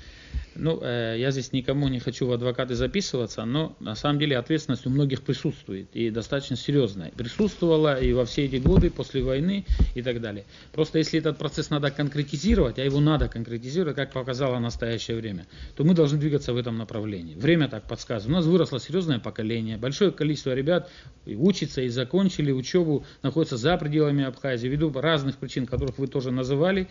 Ну, э, я здесь никому не хочу в адвокаты записываться, но на самом деле ответственность у многих присутствует, и достаточно серьезная. Присутствовала и во все эти годы, после войны и так далее. Просто если этот процесс надо конкретизировать, а его надо конкретизировать, как показало настоящее время, то мы должны двигаться в этом направлении. Время так подсказывает. У нас выросло серьезное поколение, большое количество ребят и учится, и закончили учебу, находятся за пределами Абхазии, ввиду разных причин, которых вы тоже называли,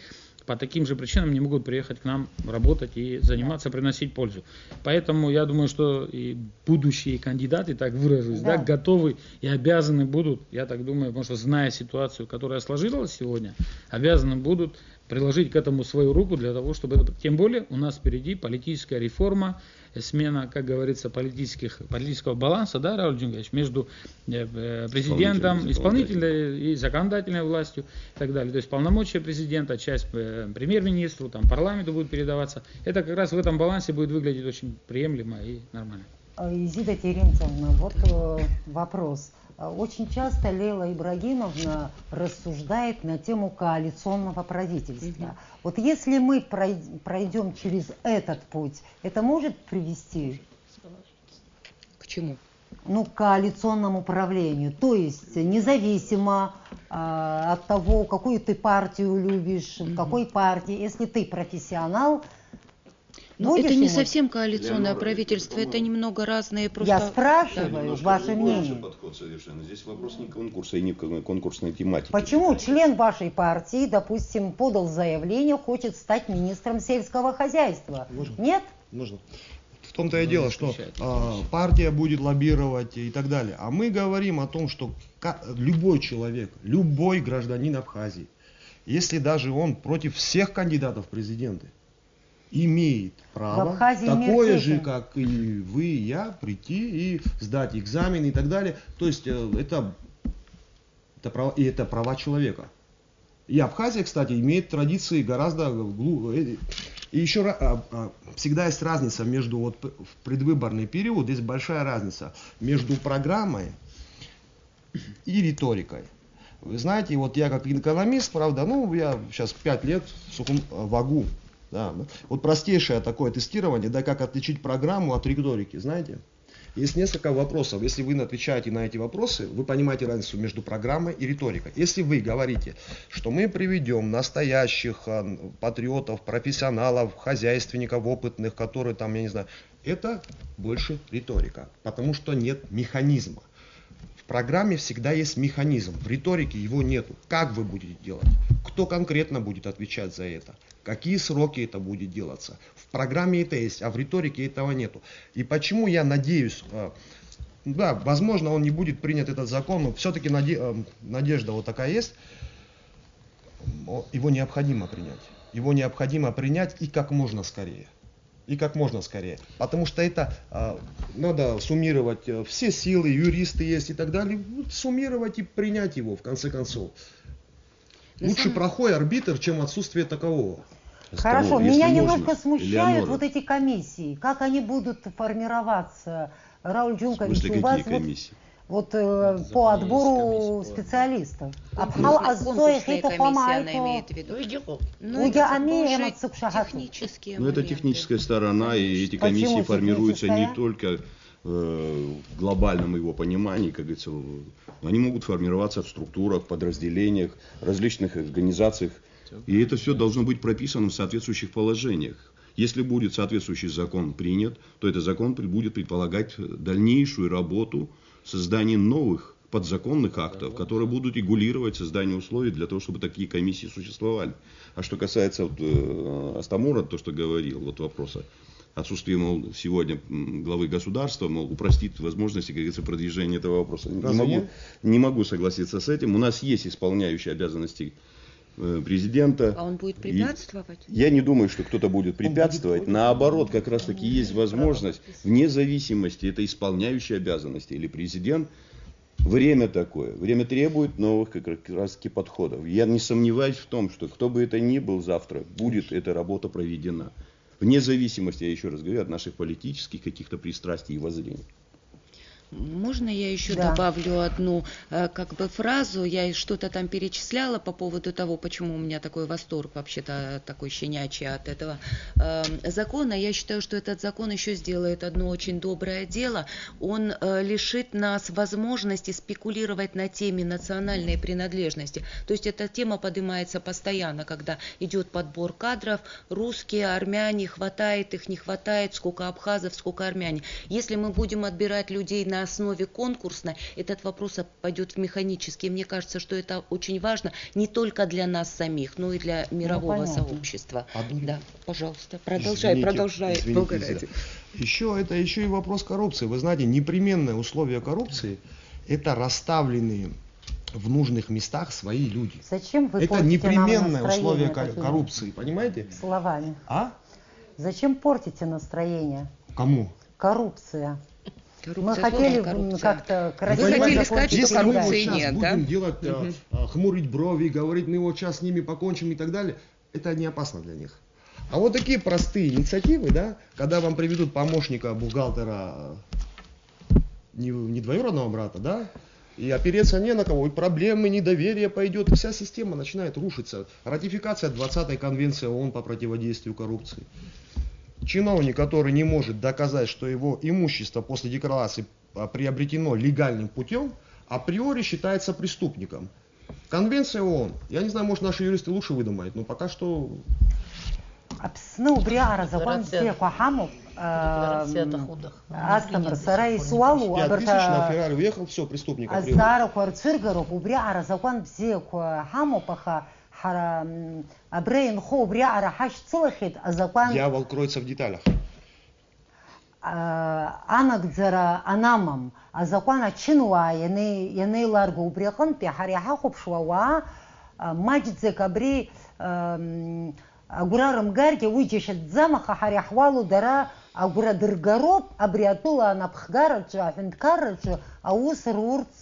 по таким же причинам не могут приехать к нам работать и заниматься, приносить пользу. Поэтому я думаю, что и будущие кандидаты, так выражусь, да, Да. готовы и обязаны будут, я так думаю, потому что, зная ситуацию, которая сложилась сегодня, обязаны будут приложить к этому свою руку для того, чтобы это... Тем более у нас впереди политическая реформа, э, смена, как говорится, политических, политического баланса, да, Рауль Джингаевич, между э, э, президентом, Исполнительной, исполнительной и законодательной властью и так далее. То есть полномочия президента, часть э, премьер-министру, там, парламенту будет передаваться. Это как раз в этом балансе будет выглядеть очень приемлемо и нормально. А, Изида Терентьевна, вот э, вопрос. А, Очень часто Лейла Ибрагимовна рассуждает на тему коалиционного правительства. Вот если мы пройдем через этот путь, это может привести К чему? ну, к коалиционному правлению? То есть независимо а, от того, какую ты партию любишь, в какой партии, если ты профессионал, Ну, будешь это не ему- совсем коалиционное Элеонора, правительство, это по-моему, немного разные просто... Я спрашиваю Немножко ваше другой вообще мнение. Подход совершенно. Здесь вопрос не конкурса и не кон- конкурсной тематики. Почему член вашей партии, допустим, подал заявление, хочет стать министром сельского хозяйства? Нет? Можно. В том-то и дело, что Исключает, а, исключает. Партия будет лоббировать и так далее. А мы говорим о том, что ка- любой человек, любой гражданин Абхазии, если даже он против всех кандидатов в президенты, имеет право, такое же, как и вы, и я, прийти и сдать экзамен и так далее. То есть э, это, это, права, и это права человека. И Абхазия, кстати, имеет традиции гораздо глубже. И еще всегда есть разница между, вот в предвыборный период есть большая разница между программой и риторикой. Вы знаете, вот я как экономист, правда, ну, я сейчас пять лет в сухом вагу. Да, вот простейшее такое тестирование, да, как отличить программу от риторики, знаете? Есть несколько вопросов. Если вы отвечаете на эти вопросы, вы понимаете разницу между программой и риторикой. Если вы говорите, что мы приведем настоящих а, патриотов, профессионалов, хозяйственников опытных, которые там, я не знаю, это больше риторика, потому что нет механизма. В программе всегда есть механизм, в риторике его нету. Как вы будете делать? Кто конкретно будет отвечать за это? Какие сроки это будет делаться? В программе это есть, а в риторике этого нету. И почему я надеюсь, э, да, возможно, он не будет принят этот закон, но все-таки наде- э, надежда вот такая есть, его необходимо принять. Его необходимо принять и как можно скорее. И как можно скорее. Потому что это э, надо суммировать э, все силы, юристы есть и так далее. Суммировать и принять его, в конце концов. Лучше самом... плохой арбитр, чем отсутствие такового. Хорошо, меня немножко смущают вот эти комиссии. Как они будут формироваться? Рауль Джункович, у вас вот, вот э, по отбору специалистов. Абхал азцои хеиҭахәама аиҭо. Ну, это техническая сторона, и эти комиссии формируются не только в глобальном его понимании, как говорится, они могут формироваться в структурах, подразделениях, различных организациях. И это все должно быть прописано в соответствующих положениях. Если будет соответствующий закон принят, то этот закон будет предполагать дальнейшую работу, создание новых подзаконных актов, которые будут регулировать создание условий для того, чтобы такие комиссии существовали. А что касается вот, э, Астамура, то, что говорил, вот вопроса, отсутствие, мол, сегодня главы государства, мол, упростит возможности, как говорится, продвижения этого вопроса. Не могу, не могу согласиться с этим. У нас есть исполняющие обязанности э, президента. А он будет препятствовать? И я не думаю, что кто-то будет препятствовать. Наоборот, как раз-таки есть возможность, вне зависимости, это исполняющие обязанности или президент, время такое. Время требует новых как раз-таки подходов. Я не сомневаюсь в том, что кто бы это ни был завтра, будет эта работа проведена. Вне зависимости, я еще раз говорю, от наших политических каких-то пристрастий и воззрений. Можно я еще да. добавлю одну э, как бы фразу? Я что-то там перечисляла по поводу того, почему у меня такой восторг вообще-то такой щенячий от этого э, закона. Я считаю, что этот закон еще сделает одно очень доброе дело. Он э, лишит нас возможности спекулировать на теме национальной принадлежности. То есть эта тема поднимается постоянно, когда идет подбор кадров, русские, армяне, хватает их, не хватает, сколько абхазов, сколько армяне. Если мы будем отбирать людей на основе конкурсной, этот вопрос пойдет в механический. Мне кажется, что это очень важно не только для нас самих, но и для мирового ну, сообщества. Одну... Да, пожалуйста, продолжай, извините, продолжай. Извините, еще это еще и вопрос коррупции. Вы знаете, непременное условие коррупции — это расставленные в нужных местах свои люди. Зачем вы Это непременное условие коррупции, понимаете? Словами. А? Зачем портите настроение? Кому? Коррупция. Коррупция, мы хотели как-то красиво... Вы хотели сказать, что коррупции нет, да? Будем делать, угу. хмурить брови, говорить, мы вот сейчас с ними покончим и так далее. Это не опасно для них. А вот такие простые инициативы, да, когда вам приведут помощника, бухгалтера, не, не двоюродного брата, да, и опереться не на кого, и проблемы, недоверие пойдет, и вся система начинает рушиться. Ратификация двадцатой конвенции ООН по противодействию коррупции. Чиновник, который не может доказать, что его имущество после декларации а, приобретено легальным путем, априори считается преступником. Конвенция ООН. Я не знаю, может, наши юристы лучше выдумают, но пока что... Аԥсны убри аҟара закәан бзиақәа ҳамоуп. Асҭамыр, сара исуалу абарҭ азҵаарақәа рцәыргароуп, убри аҟара закәан бзиақәа ҳамоуп, аха ҳара абра инхо убри аҟара ҳашьцылахьеит азакәан. Дьявол кроется в деталях. Анагӡара анамам, азакәан ачынуаа ианеиларго убри аҟынтәи ҳара иҳахәаԥшуа ауаа маҷӡак абри Агәра рымгаргьы уи џьашьатәӡам, аха ҳара иаҳуало дара агәра дыргароуп абри атәыла анапхгараҿы, аҳәынҭқарраҿы аус рурц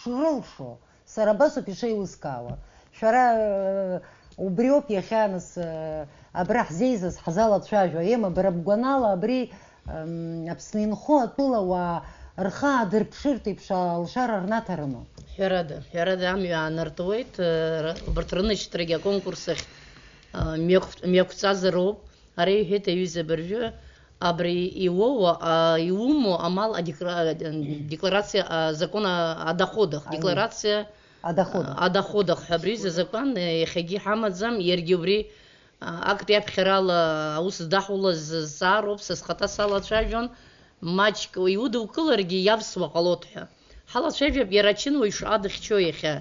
шрылшо. Сара абасоуп ишеилыскаауа. Шәара, э, убриоуп иахьа, нас, э, абра ҳзеизаз ҳзалацәажәо. Ема, бара бгәанала абри, м, Аԥсны инхо атәылауаа рхы аадырԥшыртә еиԥш алшара рнаҭарыма? Ҳәарада, ҳәарада, амҩа аанартуеит, э, р-, убарҭ рынашьҭрагьы аконкурс ахь, э, мҩақә-, мҩақәҵазароуп. Ара иҳәеит аҩыза абыржәы, абри иуоуа, а, иумоу амал адекла-, адекларациа, а, закон о, о доходах, Аиу. Декларациа О доходах. О доходах ҳәа абри изы азакәан, э, иахьагьы иҳамаӡам, иаргьы убри, а, актәи аԥхьарала аус здаҳулаз зҵаароуп, са схаҭа салацәажәон, маҷк иудукыларгьы иавсуа ҟалоит ҳәа. Ҳалацәажәап иара ачынуаҩ шаҟа дыхьчо иахьа.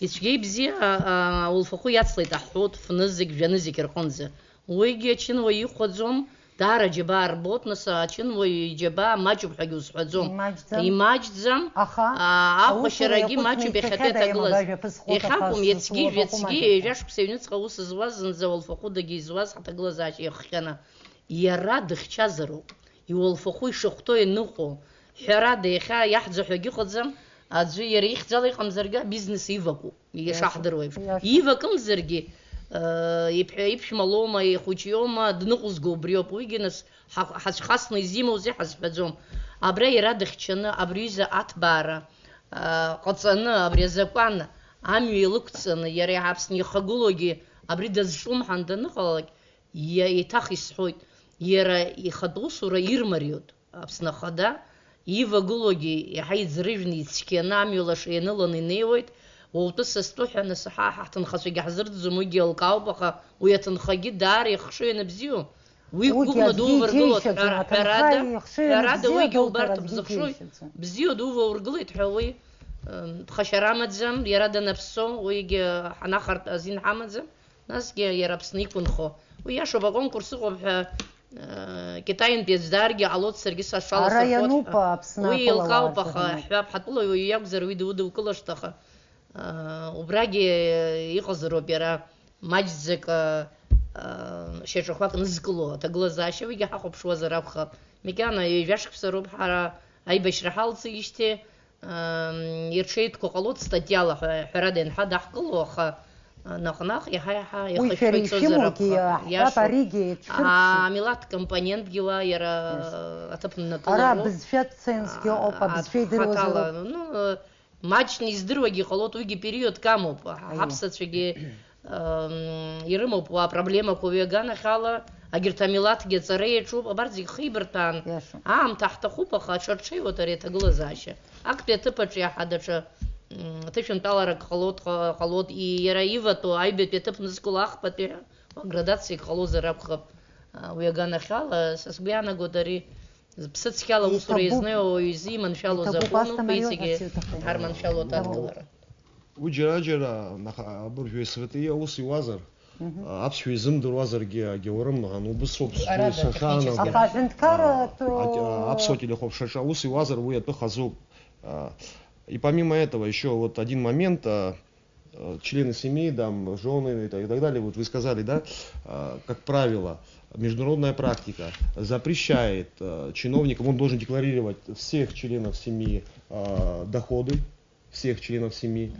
Ицәгьа-ибзиа, а, а, улфахәы иацлеит аҳәоит фнызқь, жәанызқь рҟынӡа. Уигьы ачынуаҩ ихәаӡом, даара аџьабаа рбоит, нас ачынуаҩ иџьабаа маҷуп ҳәагьы узҳәаӡом. Имаҷӡам. Имаҷӡам. Аха аа, аус ахәашьарагьы уи маҷуп иахьатәи аҭагылаз. Иахьакәым, иацгьы, жәацгьы, ҩажәа шықәса аҩныҵҟа аус зуаз, зынӡа уалфахәыдагьы изуаз ҳаҭагылазаашьа иахҟьаны. Иара дыхьчазароуп. Иуалфахәы ишахәҭоу ианыҟоу. Ҳәарада, иахьа иаҳӡо ҳәагьы ыҟаӡам, аӡәы иара ихьӡала иҟамзаргьы, абизнес ивакуп. Иаша. Иашоуп. Ҳдыруеиԥш. Иашоуп. Ивакымзаргьы, э, иԥ-, иԥшәма лоума, ихәыҷ иоума, дныҟәызго убриоуп. Уигьы нас ҳа-, ҳацәхасны изимоузеи ҳазҳәаӡом. Абра иара дыхьчаны, абри аҩыза аҭбаара, э, ҟаҵаны, абри азакәан амҩа илықәҵаны, иара Аԥсны ихагылоугьы абри дазҿлымҳан даныҟалалак, иа-, еиҭах исҳәоит, иара ихатә усура ирмариоуп. Аԥсны Ахада ивагылоугьы иаҳа иӡрыжәны, ицқьаны, амҩа лаша ианыланы инеиуеит. Уаутәы са стәы ҳәа, нас, ҳа, ҳаҭынхацәагьы ҳзырӡом, уигьы еилкаауп, аха уи аҭынхагьы даара ихшыҩ анбзиоу, уи уигьы гәыӷәны аӡәгьы дуваргылоит, иџьеишьаӡом, ҳәара-, аҭынха ҳәарада, ихшыҩ ҳәарада анбзиа уигьы абоуп, убарҭ ара аӡәгьы бзыхшыҩ, иџьеишьаӡом. Бзиа дувоургылеит ҳәа уи, м, ԥхашьара амаӡам, иара данаԥсо, уигьы ҳанахартә азин ҳамаӡам. Насгьы иара Аԥсны иқәынхо. Уи иашоуп, аконкурс ыҟоуп ҳәа, э, Китаинтәи аӡә дааргьы ҟалоит, саргьы сашала. Ара сырхоит иануп ҳәа. Аԥсны. Уи акылауаа еилкаауп, аха рзыҳәан. Ҳҳәап, ҳатәылаҩ уи иакәзар, уи дудукылашт, аха, э, убрагьы иҟазароуп иара, маҷӡак, э, э, шьаҿақәак нызкыло аҭагылазаашьа, уигьы ҳахәаԥшуазар акәхап. Макьана ҩажәа шықәса роуп ҳара аибашьра ҳалҵижьҭеи, Ам, ирҽеитәқәа ҟалоит статиала ҳәа, ҳәарада ианҳадаҳкыло, аха, а, наҟ-наҟ иаҳа-иаҳа уи шәара ихышәшәо ицозар ишәымоугьы, акәхап. Аҳәап, иашоуп. Аригьы еиҿшәырԥшьеит. А, амилаҭ компонентгьы уа иара, Иашоуп. Аҭыԥ ннакылароуп. Ара абызшәа цензгьы ыҟоуп, абызшәа идыруазароуп. Хаҭала, ну, э, маҷны издыруагьы ҟалоит, уигьы периодк амоуп. Аиеи. Ҳаԥсацәагьы, ам, ирымоуп уа проблемақәа уи аганахьала, агьырҭ амилаҭгьы аҵара иаҿуп, абарҭ зегь хибырҭәаан. Иашоуп. Аамҭа ҳҭахуп, аха аҽарҽеиуеит ари аҭагылазаашьа. Актәи аҭыԥаҿ иаҳа даҽа, м, аҭышәынтәаларак ҟалоит, ҟа-, ҟалоит, и-, иара иватәоу аҩбатәи аҭыԥ нызкыло ахԥатәи ҳәа, уа градациак ҟалозар акәхап, а, уи аганахьала, са сгәы иаанагоит ари, зыԥсы цқьала аусура изнеиуа уаҩы изы иманшәалоу закәануп, уи зегьы ҳарманшәалоуп адгылара. Уи џьара-џьара, наха-, абыржәы СВТИ аус иуазар, Мгм. а, аԥсшәа изымдыруазаргьы, агьаурым, ан убыс ауп сгәы Арада сахьаанагом. Аха аҳәынҭқарратә, А, а, аԥсуа телехәаԥшраҿы аус иуазар, уи атәы хазуп. А, и помимо этого, ещё вот один момент, а, э, члены семьи, там, жены и так, и так далее, вот вы сказали, да, а, как правило, международная практика запрещает, э, чиновникам, он должен декларировать всех членов семьи, а, доходы, всех членов семьи.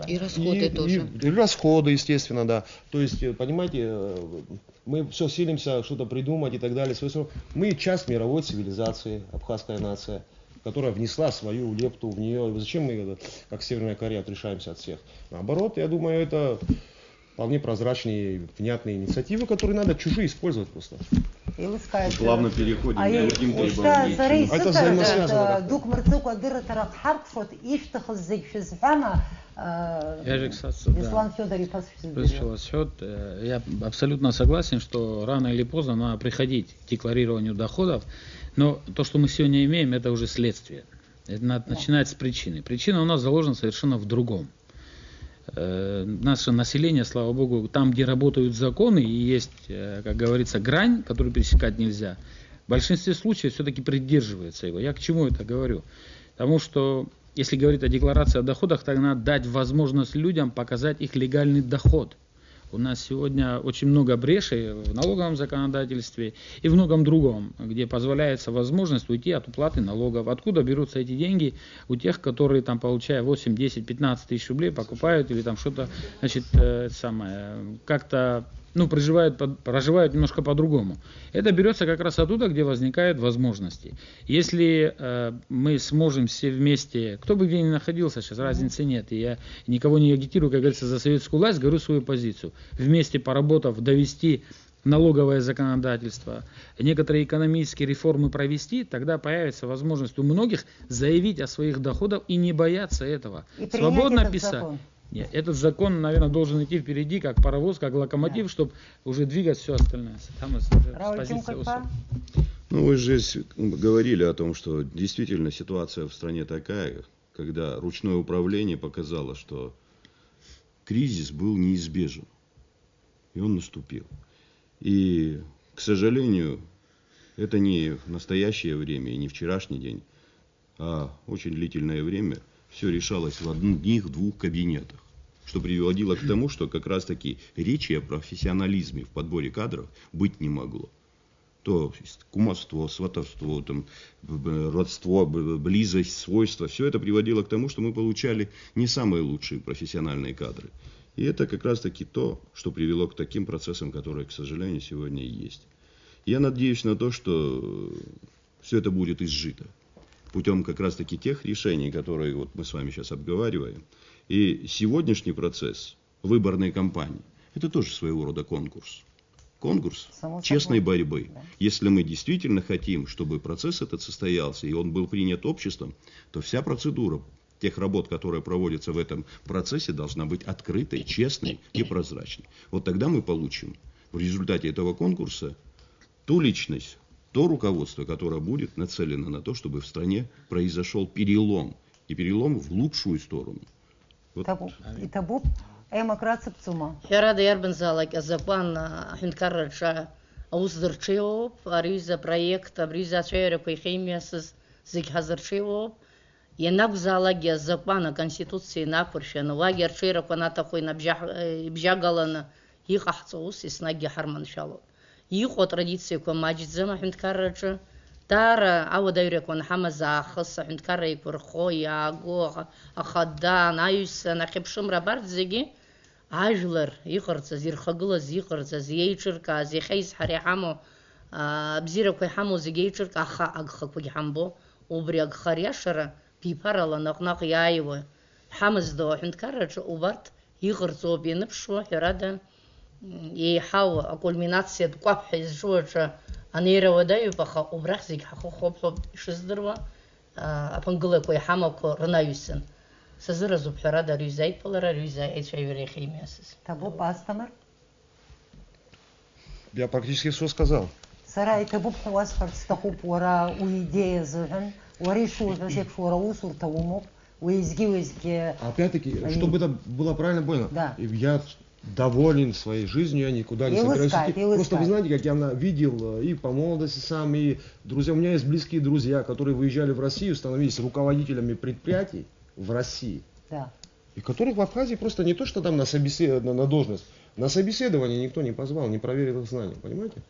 И расходы И, тоже. И, и расходы, естественно, да. То есть, э, понимаете, э, мы всё силимся что-то придумать и так далее. Своё, своё. Мы часть мировой цивилизации, абхазская нация, которая внесла свою лепту в неё. Зачем мы, э, как Северная Корея, отрешаемся от всех? Наоборот, я думаю, это вполне прозрачные, внятные инициативы, которые надо чужие использовать просто. Еилыскааит. Плавно переходим Аиеи, к другим ушьҭа требованиям. Сара Это исыҭарҵоит, взаимосвязано э, как-то. Дук мырҵыкәа адырраҭара ҳаркәшоит, ишәҭахыз зегь шәызҳәама, э, Иажәак сацҵоит, да. Беслан Федор-иԥа сшәзыӡырҩуа. Бызшәала сҳәоит, э, я абсолютно согласен, что рано или поздно надо приходить к декларированию доходов, но то, что мы сегодня имеем, это уже следствие. Это надо начинать с причины. Причина у нас заложена совершенно в другом. Э, наше население, слава богу, там, где работают законы и есть, э, как говорится, грань, которую пересекать нельзя, в большинстве случаев всё-таки придерживается его. Я к чему это говорю? Потому что, если говорить о декларации о доходах, тогда надо дать возможность людям показать их легальный доход. У нас сегодня очень много брешей в налоговом законодательстве и в многом другом, где позволяется возможность уйти от уплаты налогов. Откуда берутся эти деньги у тех, которые, там, получая восемь, десять, пятнадцать тысяч рублей, покупают или там что-то, значит, э, самое, как-то, ну, проживают, под- проживают немножко по-другому. Это берется как раз оттуда, где возникают возможности. Если э, мы сможем все вместе, кто бы где ни находился, сейчас разницы нет, и я никого не агитирую, как говорится, за советскую власть, говорю свою позицию, вместе поработав, довести налоговое законодательство, некоторые экономические реформы провести, тогда появится возможность у многих заявить о своих доходах и не бояться этого. И принять Свободно этот писать. закон. Нет, этот закон, наверное, должен идти впереди, как паровоз, как локомотив, чтобы уже двигать все остальное. Там с- уже с Рауль позиции Тюмкатпа? ОСО. Ну, вы же здесь говорили о том, что действительно ситуация в стране такая, когда ручное управление показало, что кризис был неизбежен, и он наступил. И, к сожалению, это не в настоящее время и не вчерашний день, а очень длительное время все решалось в одних-двух кабинетах, что приводило к тому, что как раз-таки речи о профессионализме в подборе кадров быть не могло. То есть кумовство, сватовство, там, б- б- родство, б- б- близость, свойства, все это приводило к тому, что мы получали не самые лучшие профессиональные кадры. И это как раз-таки то, что привело к таким процессам, которые, к сожалению, сегодня и есть. Я надеюсь на то, что все это будет изжито путем как раз-таки тех решений, которые вот мы с вами сейчас обговариваем. И сегодняшний процесс выборной кампании, это тоже своего рода конкурс. Конкурс Само честной собой. Борьбы. Да. Если мы действительно хотим, чтобы процесс этот состоялся и он был принят обществом, то вся процедура тех работ, которые проводятся в этом процессе, должна быть открытой, честной и прозрачной. Вот тогда мы получим в результате этого конкурса ту личность, то руководство, которое будет нацелено на то, чтобы в стране произошел перелом, и перелом в лучшую сторону. Вот. Иҭабуп, иҭабуп, Ема, крацыԥҵәума? Ҳәарада, иарбанзаалак азакәан аҳәынҭқарраҿы аус зырҽеиуоуп, ари аҩыза апроект, абри аҩыза ацәаҩарақәа иахьеимҩасыз зегь ҳазырҽеиуоуп. Ианакәзаалакгьы азакәан, аконституциа инақәыршәаны, уагьы арҽеирақәа анаҭаху инабжьаҳ-, ибжьагаланы иҟаҳҵо ус еснагьгьы ҳарманшәалоуп. Иҟоу атрадициақәа маҷӡам аҳәынҭқарраҿы. Даара ауадаҩрақәа анҳамаз аахыс аҳәынҭқарра еиқәырхо, иааго, аха-, ахада, анаҩсан, ахьыԥшымра абарҭ зегьы ажәлар иҟарҵаз, ирхагылаз, иҟарҵаз, иеиҿыркааз, иахьа изҳара иҳамоу, аа, абзиарақәа иҳамоу зегьы еиҿырк-, аха агхақәагь ҳамбо, убри агха ариашара биԥарала наҟ-наҟ иааиуа ҳамаздоу аҳәынҭқарраҿы убарҭ иҟарҵоуп ианыԥшуа, ҳәарада, м, еиҳау акульминациатә кәаԥ ҳәа изҿу аҿы анеира уадаҩуп, аха убрахь зегь ҳахыхоуп ҳәоуп ишыздыруа, аа, аԥынгылақәа иҳамақәо рнаҩсан. Сазыразуп, ҳәарада, ари аҩыза аидтәалара, ари аҩыза аицәажәара иахьеимҩасыз. Иҭабуп, Асҭамыр? Я практически все сказал. Сара иҭабуп ҳәа уасҳәарц сҭахуп, уара уидеиа азыҳәан, уара ишуҳәаз еиԥш, уара аусурҭа умоуп, уеизгьы-уеизгьы. Опять-таки, Они- чтобы это было правильно понял, Да. я доволен своей жизнью, я никуда не И собираюсь ласкает, идти. и Просто вы ласкает. Знаете, как я на- видел э, и по молодости сам, и друзья, у меня есть близкие друзья, которые выезжали в Россию, становились руководителями предприятий в России. Да. И которых в Абхазии просто не то, что там на, собесед... на, на должность, на собеседование никто не позвал, не проверил их знания, понимаете?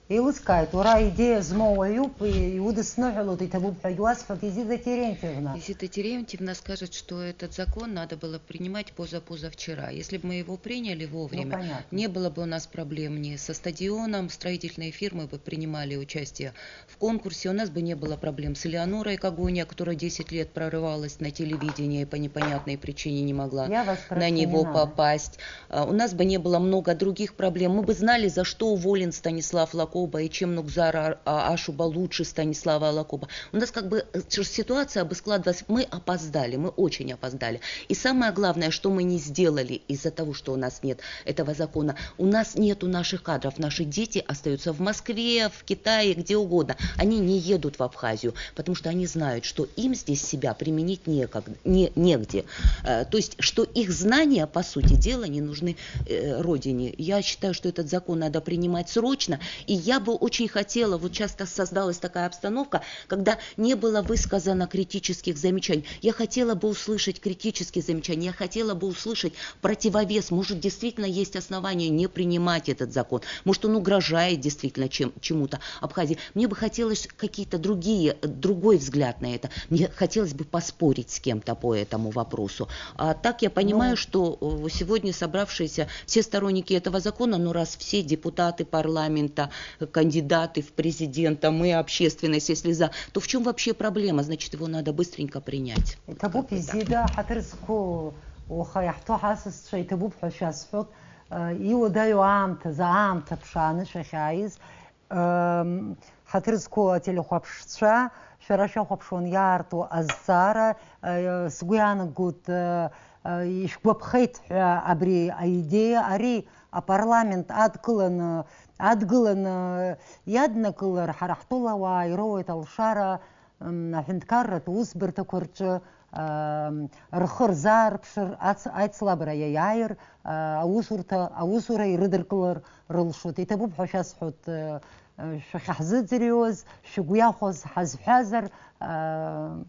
Еилыскааит, уара идеиа змоу уаҩуп, и- иудысныҳәалоит, иҭабуп ҳәагьы уасҳәоит, Изида Терентьевна. Изида Терентьевна скажет, что этот закон надо было принимать позапозавчера. Если бы мы его приняли вовремя, Ну, понятно. Не было бы у нас проблем ни со стадионом, строительные фирмы бы принимали участие в конкурсе, у нас бы не было проблем с Элеонорой Когония, которая десять лет прорывалась на телевидении и по непонятной причине не могла Я вас прошу, на не него надо. Попасть. А, У нас бы не было много других проблем. Мы бы знали, за что уволен Станислав Лакоба и чем Нугзар А- А- Ашуба лучше Станислава Лакоба. У нас как бы э, с- ситуация бы складывалась. Мы опоздали, мы очень опоздали. И самое главное, что мы не сделали из-за того, что у нас нет этого закона, у нас нету наших кадров. Наши дети остаются в Москве, в Китае, где угодно. Они не едут в Абхазию, потому что они знают, что им здесь себя применить некогда, не, негде. Э, То есть, что их знания, по сути дела, не нужны э, Родине. Я считаю, что этот закон надо принимать срочно. И Я бы очень хотела, вот часто создалась такая обстановка, когда не было высказано критических замечаний. Я хотела бы услышать критические замечания, я хотела бы услышать противовес. Может, действительно есть основания не принимать этот закон. Может, он угрожает действительно чем, чему-то Абхазии. Мне бы хотелось какие-то другие, другой взгляд на это. Мне хотелось бы поспорить с кем-то по этому вопросу. А так я понимаю, ну, что э, сегодня собравшиеся все сторонники этого закона, ну раз все депутаты парламента, кандидаты в президента, мы, общественность, если за, то в чем вообще проблема? Значит, его надо быстренько принять. Иҭабуп, как бы так. Изида, ҳаҭыр зқәу, уаха иаҳҭо ҳасасцәа иҭабуп ҳәа шәасҳәот, э, иуадаҩу аамҭазы, аамҭа ԥшааны шәахьааиз, э, ҳаҭыр зқәу ателехәаԥшцәа, шәара шәахәаԥшуан иаарту азҵаара, э, сгәы иаанагоит, э, э, ишәгәаԥхеит ҳәа абри аидеиа, ари апарламент адкыланы, адгыланы иаднакылар, ҳара ҳтәылауаа ироуеит алшара, м, аҳәынҭқарратә усбарҭақәа рҿы, ам, рхы рзаарԥшыр, ац-, аицлабра иаиааир, а, аусурҭа, аусура ирыдыркылар рылшоит. Иҭабуп ҳәа шәасҳәоит, э, э, шәахьаҳзыӡырҩуаз, шәгәы иахәаз ҳазҳәазар, а,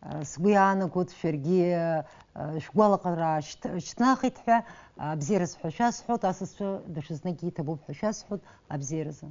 Сгәы иаанагоит, шәаргьы, э, шәгәалаҟара шьҭ-, шьҭнахит ҳәа, абзиаразы ҳәа шәасҳәоит, асасцәа даҽазныкгьы иҭабуп ҳәа шәасҳәоит, абзиаразы.